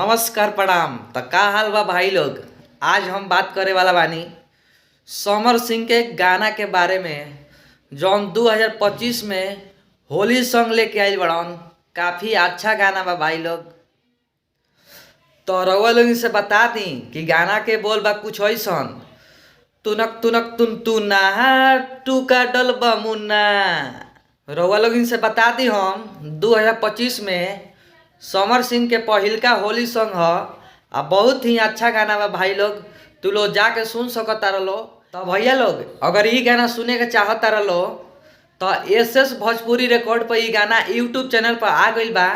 नमस्कार प्रणाम। त का हाल बा भाई लोग। आज हम बात करे वाला बानी समर सिंह के गाना के बारे में, जौन 2025 में होली सॉन्ग लेके आइल बड़न। काफ़ी अच्छा गाना बा भाई लोग। तो रउआ लोगन से बता दी कि गाना के बोल बा कुछ ऐसन: तुनक तुनक तुन तुना टूका डलबा मुन्ना। रउआ लोगन से बता दी हम 2025 में समर सिंह के पहिलका होली सॉन्ग ह आ बहुत ही अच्छा गाना बा भाई लोग। तू लोग जाके सुन सकता रहो। तो भैया लोग अगर ई गाना सुने के चाहता रहो तो एस एस भोजपुरी रिकॉर्ड पर ई गाना यूट्यूब चैनल पर आ गइल बा,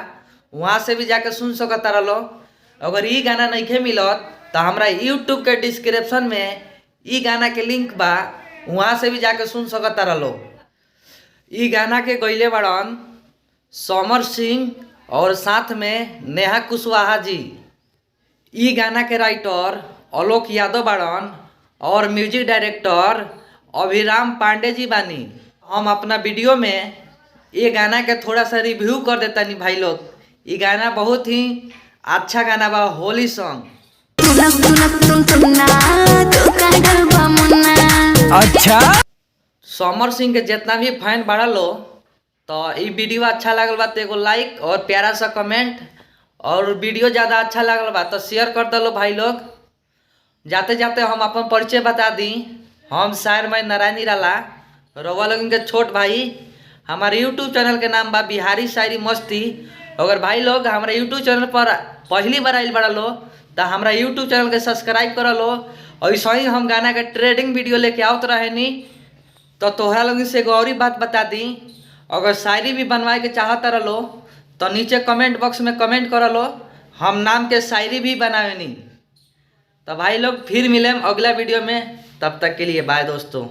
वहाँ से भी जाके सुन सकता रहो। अगर ई गाना नइखे मिलत तो हमरा यूट्यूब के डिस्क्रिप्शन में ई गाना के लिंक बा, वहाँ से भी जाके सुन सकता रहो। ई गाना के गइले बड़न समर सिंह और साथ में नेहा कुशवाहा जी। ई गाना के राइटर आलोक यादव बाड़न और म्यूजिक डायरेक्टर अभिराम पांडे जी बानी। हम अपना वीडियो में ये गाना के थोड़ा सा रिव्यू कर देतानी भाई लोग। ई गाना बहुत ही अच्छा गाना बा, होली सॉन्ग। तुनक तुनक तुन तुन्ना तू का डलबा मुन्ना। अच्छा। समर सिंह के जितना भी फैन बाड़ा लो, तो ई वीडियो अच्छा लागल बा तो एगो लाइक और प्यारा सा कमेंट, और वीडियो ज़्यादा अच्छा लागल बा तो शेयर कर दलो भाई लोग। जाते जाते हम अपन परिचय बता दी। हम शायर मय नारायण निराला, रउआ लोगन के छोट भाई। हमारे यूट्यूब चैनल के नाम बा बिहारी शायरी मस्ती। अगर भाई लोग हमारे यूट्यूब चैनल पर पहली बार आइल बड़ा लो तो हमारा यूट्यूब चैनल के सब्सक्राइब कर लो। और ऐसे ही हम गाना के ट्रेंडिंग वीडियो लेके आवत रहेनी। तो तोहरा लोगन से एगो और बात बता दी, अगर शायरी भी बनवाए के चाहता रहो तो नीचे कमेंट बॉक्स में कमेंट कर लो, हम नाम के शायरी भी बनावेनी। तो भाई लोग फिर मिलेम अगला वीडियो में, तब तक के लिए बाय दोस्तों।